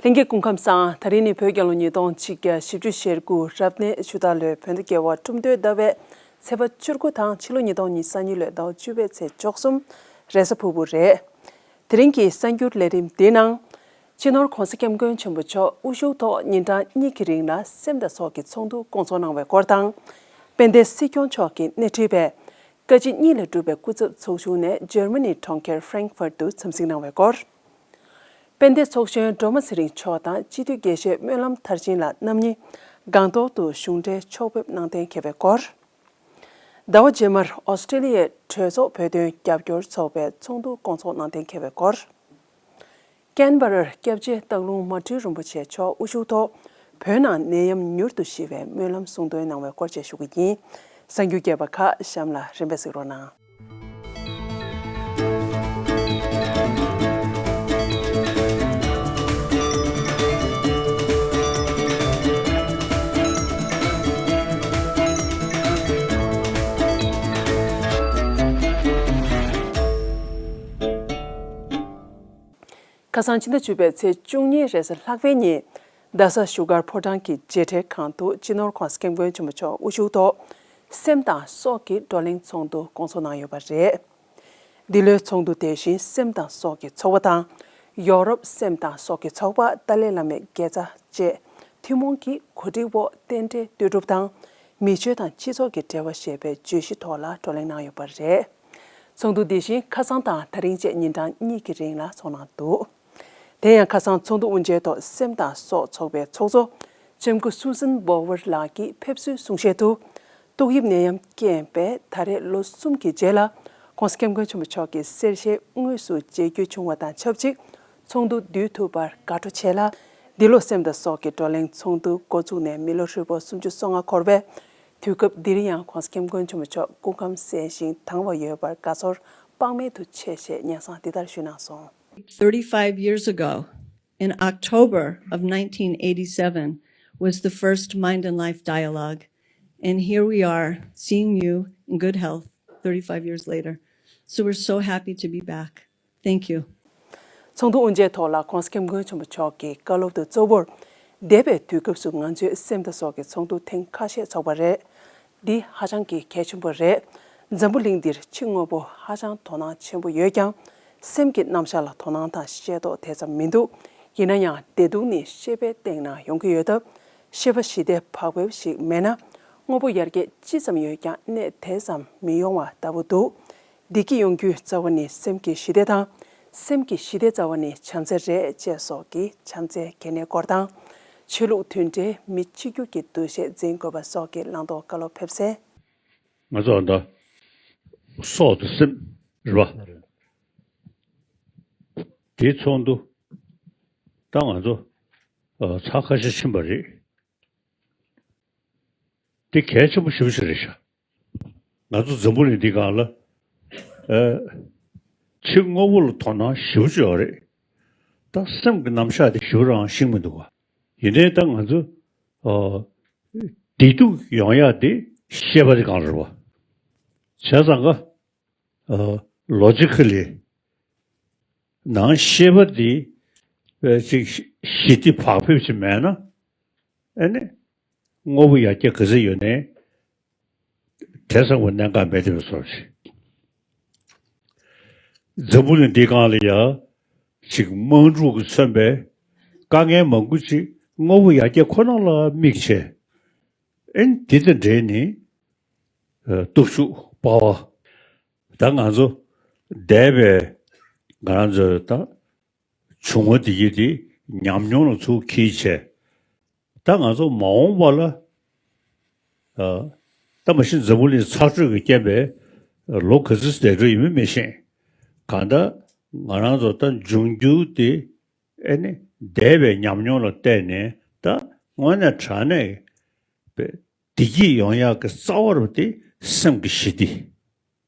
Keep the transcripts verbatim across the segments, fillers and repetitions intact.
ལྷན་རྒྱས་སྐུ་ཁམས་བཟང་། ད་རིང་ནི་བོད་རྒྱལ་ལོ་ཉིས་སྟོང་ཆིག་བརྒྱ་བཞི་བཅུ་ཞེ་དགུ་རབ་གནས་ཆུ་སྟག་ལོའི་བོད་ཟླ་བརྒྱད་པ་ཁྲུམས་སྟོད་ཟླ་བའི་ཚེས་པ་བཅུ་དགུ་དང་ཕྱི་ལོ་ཉིས་སྟོང་ཉི་ཤུ་རྩ་གཉིས་ལོའི་ཟླ་བ་བཅུ་པའི་ཚེས་བཅུ་གསུམ་རེས་གཟའ་ཕུར་བུ་རེད། དེ་རིང་གི་གསར་འགྱུར་ལས་རིམ་འདིའི་ནང་། སྤྱི་ནོར་༧གོང་ས་༧སྐྱབས་མགོན་ཆེན་པོ་མཆོག་དབུ་བཞུགས་ཐོག་ཉིན་གྲངས་གཉིས་ཀྱི་རིང་ལ་སེམས་དང་སྲོག་གི་ཚོགས་འདུ་སྐོང་ཚོགས་གནང་བའི་སྐོར་དང་། དཔལ་ལྡན་སྲིད་སྐྱོང་མཆོག་གིས་སྣེ་ཁྲིད་པའི་བཀའ་སྤྱི་གཉིས་ལས་གྲུབ་པའི་སྐུ་ཚབ་ཚོགས་ཆུང་ནས་འཇར་མ་ནིའི་གྲོང་ཁྱེར་ཧྥ་རེང་ཧྥུར་དུ་འཚམས་གཟིགས་གནང་བའི་སྐོར། དཔལ་ལྡན་ཚོགས་གཞོན་སྒྲོལ་མ་ཚེ་རིང་མཆོག་དང་སྤྱི་འཐུས་དགེ་བཤེས་སྨོན་ལམ་མཐར་ཕྱིན་ལགས་རྣམ་གཉིས་སྒང་ཏོག་ཏུ་གཞུང་འབྲེལ་ཕྱོགས་ཕེབས་གནང་གཏན་འཁེལ་བའི་སྐོར། ཟླ་བ་རྗེས་མར་ཨོ་སི་ཀྲེ་ལི་ཡའི་གྲོས་ཚོགས་བོད་དོན་རྒྱབ་སྐྱོར་ཚོགས་པའི་ཚོགས་འདུ་སྐོང་ཚོགས་གནང་གཏན་འཁེལ་བའི་སྐོར། ཀན་བྷ་རར་སྐྱབས་རྗེ་སྟག་ལུང་མ་སྤྲུལ་རིན་པོ་ཆེ་མཆོག་དབུ་བཞུགས་ཐོག་བོད་ནང་ནད་ཡམས་མྱུར་དུ་ཞི་བའི་སྨོན་ལམ་གསུང་འདོན་གནང་བའི་སྐོར་བཅས་ཞུ་གི་ཡིན། གསར་འགྱུར་རྒྱས་པ་ཁག་གཤམ་ལ་རིམ་པས་གཟིགས་རོགས་གནང་། ཁ་སང་ཕྱི་ཟླ་བཅུ་པའི་ཚེས་བཅུ་གཉིས་རེས་གཟའ་ལྷག་པའི་ཉིན། རྡ་ས་བཞུགས་སྒར་ཕོ་བྲང་གི་མཇལ་ཁྲལ་ཁང་དུ་སྤྱི་ནོར་༧གོང་ས་༧སྐྱབས་མགོན་ཆེན་པོ་མཆོག་དབུ་བཞུགས་ཐོག་སེམས་དང་སྲོག་གི་བགྲོ་གླེང་ཚོགས་འདུ་སྐོང་ཚོགས་གནང་ཡོད་པ་རེད། འདི་ལོའི་ཚོགས་འདུ་དེ་བཞིན་སེམས་དང་སྲོག་གི་ཚོགས་པ་དང་། ཡོ་རོབ་སེམས་དང་སྲོག་གི་ཚོགས་པ་ཏཱ་ལའི་བླ་མའི་དགེ་རྩ་བཅས་ཐུན་མོང་གི་གོ་སྒྲིག་འོག་རྟེན་འབྲེལ་ལྟོས་གྲུབ་དང་། མི་ཆོས་དང་སྤྱི་ཚོགས་ཀྱི་འབྲེལ་བ་ཞེས་པའི་བརྗོད་གཞི་ཐོག་ལ་བགྲོ་གླེང་གནང་ཡོད་པ་རེད། ཚོགས་འདུ་འདི་བཞིན་ཁ་སང་དང་ད་རིང་བཅས་ཉིན་གྲངས་གཉིས་ཀྱི་རིང་ལ་འཚོགས་གནང་འདུག་དེ་ཡང་ཁ་སང་ཚོགས་འདུ་དབུ་འབྱེད་ཐོག་སེམས་དང་སྲོག་ཚོགས་པའི་ཚོགས་གཙོ་ལྕམ་སྐུ་སུ་ཟན་བོ་ཝར་ལགས་ཀྱིས་ཕེབས་བསུའི་གསུང་བཤད་དུ། ཏོག་དབྱིབས་ནད་ཡམས་རྐྱེན་པས་ད་རེས་ལོ་གསུམ་གྱི་རྗེས་ལ་༧གོང་ས་༧སྐྱབས་མགོན་ཆེན་པོ་མཆོག་གི་གསལ་བཤད་དངོས་སུ་མཇལ་རྒྱུ་བྱུང་བ་དང་ཆབས་ཅིག་ཚོགས་འདུ་བསྡུས་ཐུབ་པར་དགའ་སྤྲོ་ཆེ་ལ། འདི་ལོ་སེམས་དང་སྲོག་གི་བགྲོ་གླེང་ཚོགས་འདུ་འགོ་བཙུགས་ནས་མི་ལོ་ཧྲིལ་པོ་སུམ་ཅུ་སོ་ལྔ་འཁོར་བའི་དུས་སྐབས་འདིར་ཡང་༧གོང་ས་༧སྐྱབས་མགོན་ཆེན་པོ་མཆོག་སྐུ་ཁམས་གསལ་ཞིང་དྭངས་བ་ཡོད་པར་དགའ་ཚོར་དཔག་མེད་དུ་ཆེ་ཞེས་སྙན་སེང་འདི་ལྟར་ཞུས་གནང་སོང་། Thirty-five years ago, in October of nineteen eighty-seven, was the first Mind and Life Dialogue. And here we are, seeing you in good health thirty-five years later. So we're so happy to be back. Thank you. ཚོགས་འདུ་དབུ་འབྱེད་ཐོག་ལ་༧གོང་ས་༧སྐྱབས་མགོན་ཆེན་པོ་མཆོག་གིས་བཀའ་སློབ་ཏུ་གཙོ་བོར། འདས་པའི་དུས་སྐབས་སུ་ང་ཚོས་སེམས་དང་སྲོག་གི་ཚོགས་འདུ་ཐེངས་ཁ་ཤས་འཚོགས་པ་རེད། འདི་ཧ་ཅང་གི་གལ་ཆེན་པོ་རེད། འཛམ་བུ་གླིང་འདིར་ཕྱི་དངོས་པོ་ཧ་ཅང་དོ་སྣང་ཆེན་པོ་ཡོད་ཀྱང་། སེམས་ཀྱི་རྣམ་གཞག་ལ་དོ་སྣང་དང་ཤེས་རྟོགས་དེ་ཙམ་མི་འདུག་ཡིན་ན་ཡང་བདེ་སྡུག་ནི་ཤེས་པའི་སྟེང་ན་ཡོང་གི་ཡོད་སྟབས། ཤེས་པ་ཞི་བདེ་བག་ཕེབས་ཤིག་མེད་ན། དངོས་པོ་ཡར་རྒྱས་ཅི་ཙམ་ཡོད་ཀྱང་གནས་དེ་ཙམ་མི་ཡོང་བ་ལྟ་བུ་འདུག་བདེ་སྐྱིད་ཡོང་རྒྱུའི་རྩ་བ་ནི་སེམས་ཀྱི་ཞི་བདེ་དང་། སེམས་ཀྱི་ཞི་བདེ་རྩ་བ་ནི་བྱམས་བརྩེ་རེད་ཅེས་སོགས་ཀྱི་བྱམས་བརྩེའི་གལ་གནད་སྐོར་དང་། ཆོས་ལུགས་མཐུན་སྒྲིལ་མི་གཅིག་གྱུར་གྱི་འདུ་ཤེས་འཛིན་དགོས་པ་སོགས་ཀྱི་བླང་དོར་བཀའ་སློབ་ཕེབས་སའི། ང་ཚོ་ད་སྲོག་དང་སེམས་རེད་པ། དེའི་ཚོགས་འདུ་ད་ང་ཚོ་ཚར་ཁ་ཤས་ཕྱིན་པ་རེད། དེ་གལ་ཆེན་པོ་ཞེ་པོ་ཅིག་རེད་ཤག་ང་ཚོ་འཛམ་བུ་གླིང་འདི་སྒང་ལ་ཨ་ཕྱི་དངོས་པོ་ལ་དོ་སྣང་ཞེ་པོ་ཅིག་ཡོད་རེད། ད་སེམས་ཀྱི་རྣམ་གཞག་དེ་ཞེ་པོ་རང་ཤེས་མི་འདུག་ག་ཡིན་ནའི་ད་ང་ཚོ་ཨ་བདེ་སྡུག་ཡོང་ཡག་དེ་ཤེས་པ་དེ་གང་རེད་བ། བྱས་ཙང་ཀ་ཨ་ལོ་ཇི་ཀ་ལི་ནང་ཤེས་པ་དེ་ཨ་ཅིག་ཞི་བདེ་བག་ཕེབས་ཅིག་མེད་ན་ཨ་ནི་དངོས་པོ་ཡར་རྒྱས་ག་ཚོད་ཡོད་ནའི། དེ་ཚང་མ་གནད་འགག་མེད་དེ་བཟོ་ཞིག་འཛམ་བུ་གླིང་འདི་སྒང་ལ་ཡ་ཅིག་དམག་འཁྲུག་གིས་མཚོན་པའི་དཀའ་ངལ་མང་པོ་ཅིག་དངོས་པོ་ཡར་རྒྱས་ཁོ་ན་ལ་དམིགས་བྱས། ཨེ་འདི་དང་འབྲེལ་ནས་སྟོབས་ཤུགས་པ་ཝར། ད་ང་ཚོ་འདས་པའི་ང་རང་ཚོའི་ད་བྱུང་བ་འདི་གི་དེ་ཉམས་མྱོང་ལ་ཚུར་འཁྱེར་བྱས། ད་ང་ཚོ་མ་འོངས་པ་ལ་ཨ་ད་མ་གཞི་འཛམ་བུ་གླིང་ཚ་དྲོད་ཀྱི་རྐྱེན་པས་ལོ་ག་ཚོད་བསྡད་འགྲོ་ཡིན་མིན་མི་ཤེས། གང་ལྟར་ང་རང་ཚོ་ད་འབྱུང་འགྱུར་དེ་ཨེ་ནི་འདས་པའི་ཉམས་མྱོང་ལ་བལྟས་ནས་ད་དངོས་གནས་དྲང་གནས་བདེ་སྐྱིད་ཡོང་ཡག་གི་རྩ་བ་རུ་དེ་སེམས་ཀྱི་ཞི་བདེ།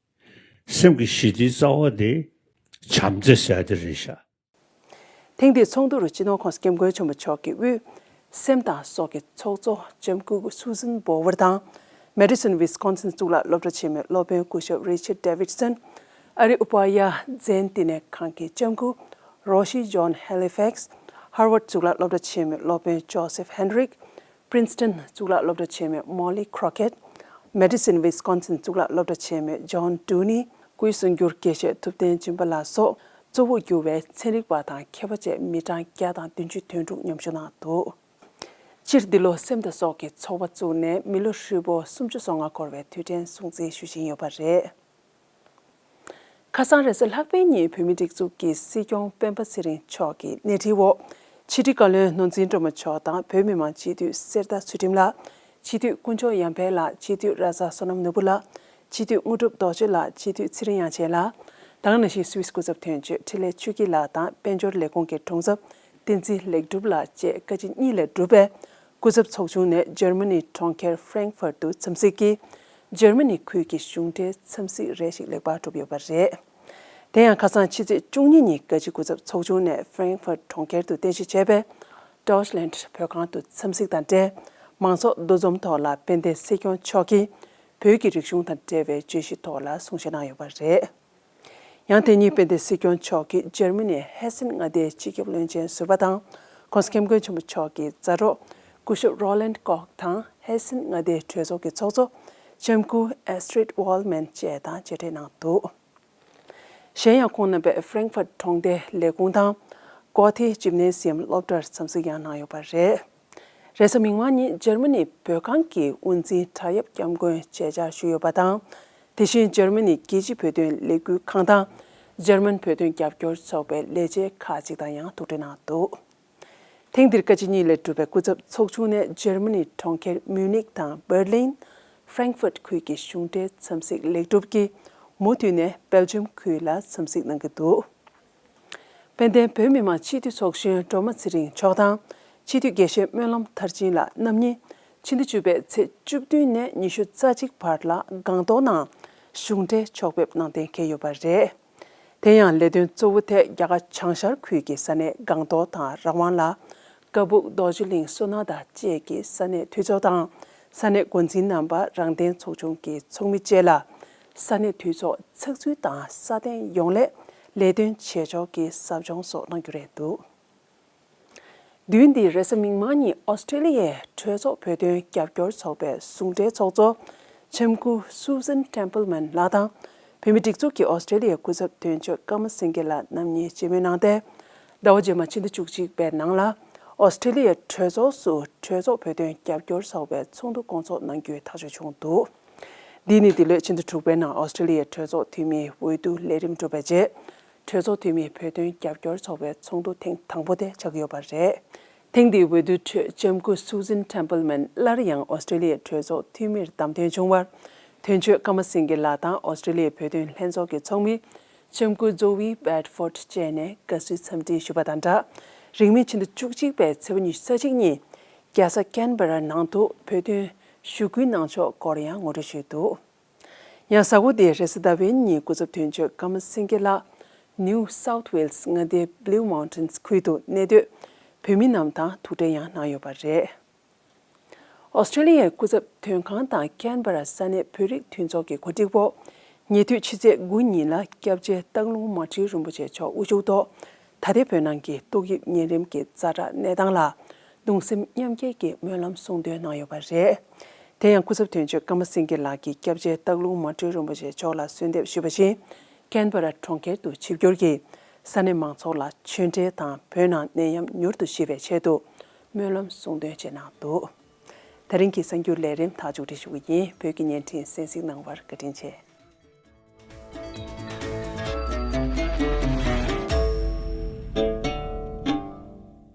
སེམས་ཀྱི་ཞི་བདེའི་རྩ་བ་དེ་བྱམས་བརྩེ་ཟེར་ཡ་དེ་རེད་ཤག་ཐེངས་འདིའི་ཚོགས་འདུ་རུ་སྤྱི་ནོར་༧གོང་ས་༧སྐྱབས་མགོན་ཆེན་པོ་མཆོག་གི་དབུས་སེམས་དང་སྲོག་གི་ཚོགས་གཙོ་ལྕམ་སྐུ་སུ་ཟན་བོ་ཝར་དང་། མེ་ཌི་སོན་ཝི་སི་ཀོན་སིན་གཙུག་ལག་སློབ་གྲྭ་ཆེན་མོའི་སློབ་དཔོན་སྐུ་ཞབས་རི་ཆར་ཌེ་ཝིད་སོན། ཨ་རིའི་ཨུ་པ་ཡ་ཛེན་བསྟི་གནས་ཁང་གི་ལྕམ་སྐུ་རོ་ཤི་ཇོན་ཧེ་ལི་ཕེག་སི། Harvard་གཙུག་ལག་སློབ་གྲྭ་ཆེན་མོའི་སློབ་དཔོན་Joseph Henrich། Princeton་གཙུག་ལག་སློབ་གྲྭ་ཆེན་མོའི་Molly Crockett། Madison Wisconsin་གཙུག་ལག་སློབ་གྲྭ་ཆེན་མོའི་John Dooney། སྐུའི་གསར་འགྱུར་དགེ་བཤེས་ཐུབ་བསྟན་སྦྱིན་པ་ལགས་སོགས་གཙོ་བོར་གྱུར་བའི་ཚན་རིག་པ་དང་མཁས་པ་བཅས་མི་གྲངས་བརྒྱ་དང་བདུན་ཅུ་དོན་དྲུག་མཉམ་ཞུགས་གནང་འདུག་སྤྱིར་འདི་ལོ་སེམས་དང་སྲོག་གི་ཚོགས་པ་བཙུགས་ནས་མི་ལོ་ཧྲིལ་པོ་སུམ་ཅུ་སོ་ལྔ་འཁོར་བའི་དུས་དྲན་སྲུང་བརྩི་ཞུ་བཞིན་ཡོད་པ་རེད། ཁ་སང་རེས་གཟའ་ལྷག་པའི་ཉིན་བོད་མིའི་སྒྲིག་འཛུགས་ཀྱི་སྲིད་སྐྱོང་སྤེན་པ་ཚེ་རིང་མཆོག་གི་སྣེ་ཁྲིད་འོག་ཕྱི་དྲིལ་བཀའ་བློན་ནོར་འཛིན་སྒྲོལ་མ་མཆོག་དང་བོད་མི་མང་སྤྱི་འཐུས་གསེར་རྟ་ཚུལ་ཁྲིམས་ལགས། སྤྱི་འཐུས་དཀོན་མཆོག་ཡར་འཕེལ་ལགས། སྤྱི་འཐུས་ར་ས་བསོད་ནམས་ནོར་བུ་ལགས། སྤྱི་འཐུས་དངོས་གྲུབ་རྡོ་རྗེ་ལགས། སྤྱི་འཐུས་ཚེ་རིང་དབྱངས་ཅན་ལགས། ད་ག་ནང་བཞིན་སུད་སི་སྐུ་ཚབ་དོན་གཅོད་འཕྲིན་ལས་ཆོས་སྐྱིད་ལགས་དང་དཔལ་འབྱོར་ལས་ཁུངས་ཀྱི་དྲུང་ཚབ་བསྟན་འཛིན་ལེགས་གྲུབ་ལགས་བཅས་བཀའ་སྤྱི་གཉིས་ལས་གྲུབ་པའི་སྐུ་ཚབ་ཚོགས་ཆུང་ནས་འཇར་མ་ནི་གྲོང་ཁྱེར་Frankfurt་དུ་འཚམས་གཟིགས་ཀྱིས་འཇར་མ་ནི་ཁུལ་གྱི་གཞུང་འབྲེལ་འཚམས་གཟིགས་རེ་ཞིག་ལེགས་པར་གྲུབ་ཡོད་པ་རེད། དེ་ཡང་ཁ་སང་ཕྱི་ཚེས་བཅུ་གཉིས་ཉིན་བཀའ་སྤྱི་སྐུ་ཚབ་ཚོགས་ཆུང་ནས་Frankfurt་གྲོང་ཁྱེར་དུ་རྟེན་གཞི་བྱས་པའི་Deutschland་བོད་ཁང་དུ་འཚམས་གཟིགས་དང་འབྲེལ་མང་ཚོགས་འདུ་འཛོམས་ཐོག་ལ་དཔལ་ལྡན་སྲིད་སྐྱོང་མཆོག་གིས་བོད་ཀྱི་རིག་གཞུང་དང་འབྲེལ་བའི་བརྗོད་གཞི་ཐོག་ལ་གསུང་བཤད་གནང་ཡོད་པ་རེད། ཡང་དེ་ཉིན་དཔལ་ལྡན་སྲིད་སྐྱོང་མཆོག་གིས་འཇར་མ་ནིའི་ཧེ་སེན་མངའ་སྡེའི་སྤྱི་ཁྱབ་བློན་ཆེན་ཟུར་པ་དང་༸གོང་ས་༸སྐྱབས་མགོན་ཆེན་པོ་མཆོག་གི་མཛའ་གྲོགས་སྐུ་ཞབས་Roland Koch་དང་ཧེ་སེན་མངའ་སྡེའི་གྲོས་ཚོགས་ཀྱི་ཚོགས་གཙོ་ལྕམ་སྐུ་Astrid Waldmanན་བཅས་དང་མཇལ་འཕྲད་གནང་འདུག་གཞན་ཡང་ཁོང་རྣམ་པས་Frankfurt་གྲོང་སྡེའི་ལས་ཁུངས་དང་Goethe་Gymnasium་སློབ་གྲྭར་འཚམས་གཟིགས་ཡང་གནང་ཡོད་པ་རེད། རེས་གཟའ་མིག་དམར་ཉིན་འཇར་མ་ནི་བོད་ཁང་གི་དབུ་འཛིན་བྲག་གཡབ་སྐྱབས་མགོན་མཇལ་བཅར་ཞུས་ཡོད་པ་དང་། དེ་བཞིན་འཇར་མ་ནི་རྒྱལ་སྤྱིའི་བོད་དོན་ལས་འགུལ་ཁང་དང་འཇར་མན་བོད་དོན་རྒྱབ་སྐྱོར་ཚོགས་པའི་ལས་བྱེད་ཁག་ཅིག་དང་ཡང་ཐུག་འཕྲད་གནང་འདུག་ཐེངས་འདིར་བཀའ་སྤྱི་གཉིས་ལས་གྲུབ་པའི་སྐུ་ཚབ་ཚོགས་ཆུང་ནས་འཇར་མ་ནི་གྲོང་ཁྱེར་Munich་དང་Berlin། Frankfurt་ཁུལ་གྱི་གཞུང་འབྲེལ་འཚམས་གཟིགས་ལེགས་གྲུབ་ཀྱིས་མུ་མཐུད་ནས་Belgium་ཁུལ་ལ་འཚམས་གཟིགས་གནང་གི་འདུག་དཔལ་ལྡན་བོད་མི་མང་སྤྱི་འཐུས་ཚོགས་གཞོན་སྒྲོལ་མ་ཚེ་རིང་མཆོག་དང་སྤྱི་འཐུས་དགེ་བཤེས་སྨོན་ལམ་མཐར་ཕྱིན་ལགས་རྣམ་གཉིས་ཕྱི་ཟླ་བཅུ་པའི་ཚེས་བཅུ་བདུན་ནས་ཉི་ཤུ་རྩ་གཅིག་བར་ལ་སྒང་ཏོག་ནང་གཞུང་འབྲེལ་ཕྱོགས་ཕེབས་གནང་གཏན་འཁེལ་ཡོད་པ་རེད། དེ་ཡང་ལས་དོན་གཙོ་བོ་དེ་རྒྱ་གར་བྱང་ཤར་ཁུལ་གྱི་ས་གནས་སྒང་ཏོག་དང་རང་དབང་ལ་ཀ་སྦུག་རྡོ་རྗེ་གླིང་སོ་ན་ད་བཅས་ཀྱི་ས་གནས་འཐུས་ཚོགས་དང་ས་གནས་འགོ་འཛིན་རྣམ་པ་རང་བདེན་ཚོགས་ཆུང་གི་ཚོགས་མི་བཅས་ལ་ས་གནས་འཐུས་ཚོགས་ཚགས་ཚུད་དང་སྲ་བརྟན་ཡོང་སླད་ལས་དོན་བྱེད་ཕྱོགས་ཀྱི་ཟབ་སྦྱོང་སོགས་གནང་རྒྱུ་རེད་འདུག་བདུན་འདིའི་རེས་གཟའ་མིག་དམར་ཉིན་ཨོ་སི་ཀྲེ་ལི་ཡའི་གྲོས་ཚོགས་བོད་དོན་རྒྱབ་སྐྱོར་ཚོགས་པའི་ཟུང་འབྲེལ་ཚོགས་གཙོ་ལྕམ་སྐུ་Susan Templeman་ལགས་དང་བོད་མི་སྒྲིག་འཛུགས་ཀྱི་ཨོ་སི་ཀྲེ་ལི་ཡའི་སྐུ་ཚབ་དོན་གཅོད་ཀརྨ་སེང་གེ་ལགས་རྣམ་གཉིས་མཇལ་མོལ་གནང་སྟེ། ཟླ་བ་རྗེས་མ་ཕྱི་ཟླ་བཅུ་གཅིག་པའི་ནང་ལ་ཨོ་སི་ཀྲེ་ལི་ཡའི་གྲོས་ཚོགས་སུ་གྲོས་ཚོགས་བོད་དོན་རྒྱབ་སྐྱོར་ཚོགས་པའི་ཚོགས་འདུ་སྐོང་ཚོགས་གནང་རྒྱུའི་ཐག་གཅོད་བྱུང་འདུག་འདི་ནི་འདི་ལོའི་ཕྱི་ཟླ་དྲུག་པའི་ནང་ཨོ་སི་ཀྲེ་ལི་ཡའི་གྲོས་ཚོགས་འཐུས་མིའི་འོས་བསྡུ་ལས་རིམ་གྲུབ་པའི་རྗེས། གྲོས་ཚོགས་འཐུས་མིའི་བོད་དོན་རྒྱབ་སྐྱོར་ཚོགས་པའི་ཚོགས་འདུ་ཐེངས་དང་པོ་དེ་ཆགས་ཀྱི་ཡོད་པ་རེད། ཐེངས་འདིའི་འོས་བསྡུའི་ཁྲོད་ལྕམ་སྐུ་Susan Templeman་སླར་ཡང་ཨོ་སི་ཀྲེ་ལི་ཡའི་གྲོས་ཚོགས་འཐུས་མིར་བདམས་ཐོན་བྱུང་བར། དོན་གཅོད་ཀརྨ་སེང་གེ་ལགས་དང་ཨོ་སི་ཀྲེ་ལི་ཡའི་བོད་དོན་ལྷན་ཚོགས་ཀྱི་ཚོགས་མི་ལྕམ་སྐུ་Zoë Bedford་བཅས་ནས་དགའ་བསུའི་འཚམས་འདྲི་ཞུས་པ་དང་སྦྲགས། རིང་མིན་ཕྱི་ཟླ་བཅུ་གཅིག་པའི་ཚེས་པ་ཉི་ཤུ་རྩ་གཅིག་ཉིན་རྒྱལ་ས་ཀན་བྷ་ར་ནང་དུ་བོད་དོན་ཞུ་སྐུལ་གནང་ཕྱོགས་སྐོར་ཡང་ངོ་སྤྲོད་ཞུས་འདུག་ཡང་གཟའ་འཁོར་འདིའི་རེས་གཟའ་ཟླ་བའི་ཉིན་སྐུ་ཚབ་དོན་གཅོད་ཀརྨ་སེང་གེ་ལགས་New South Wales་མངའ་སྡེའི་Blue Mountains་ཁུལ་དུ་གནས་སྡོད་བོད་མི་རྣམས་དང་ཐུག་འཕྲད་ཡང་གནང་ཡོད་པ་རེད། ཨོ་སི་ཀྲེ་ལི་ཡའི་སྐུ་ཚབ་དོན་ཁང་དང་ཀན་བྷ་ར་ས་གནས་བོད་རིགས་མཐུན་ཚོགས་ཀྱི་གོ་སྒྲིག་འོག་ཉེ་དུས་ཕྱི་ཚེས་དགུ་ཉིན་ལ་སྐྱབས་རྗེ་སྟག་ལུང་མ་སྤྲུལ་རིན་པོ་ཆེ་མཆོག་དབུ་བཞུགས་ཐོག་ད་ལྟའི་བོད་ནང་གི་ཏོག་དབྱིབས་གཉན་རིམས་ཀྱི་ཛ་དྲག་གནས་སྟངས་ལ་གདུང་སེམས་མཉམ་སྐྱེད་ཀྱི་སྨོན་ལམ་གསུང་འདོན་གནང་ཡོད་པ་རེད། དེ་ཡང་སྐུ་ཚབ་དོན་གཅོད་ཀརྨ་སེང་གེ་ལགས་ཀྱིས་སྐྱབས་རྗེ་སྟག་ལུང་མ་སྤྲུལ་རིན་པོ་ཆེ་མཆོག་ལ་གསོལ་འདེབས་ཞུས་པ་བཞིན། ཀན་བྷ་ར་གྲོང་ཁྱེར་དུ་ཆིབས་བསྒྱུར་གྱིས་ས་གནས་མང་ཚོགས་ལ་ཆོས་འབྲེལ་དང་བོད་ནང་ནད་ཡམས་མྱུར་དུ་ཞི་བའི་ཆེད་དུ་སྨོན་ལམ་གསུང་འདོན་བཅས་གནང་འདུག་ད་རིང་གི་གསར་འགྱུར་ལས་རིམ་མཐའ་མཇུག་སྒྲིལ་ཞུ་གི་ཡིན། བོད་ཀྱི་བརྙན་འཕྲིན་གསན་གཟིགས་གནང་བར་བཀའ་དྲིན་ཆེ།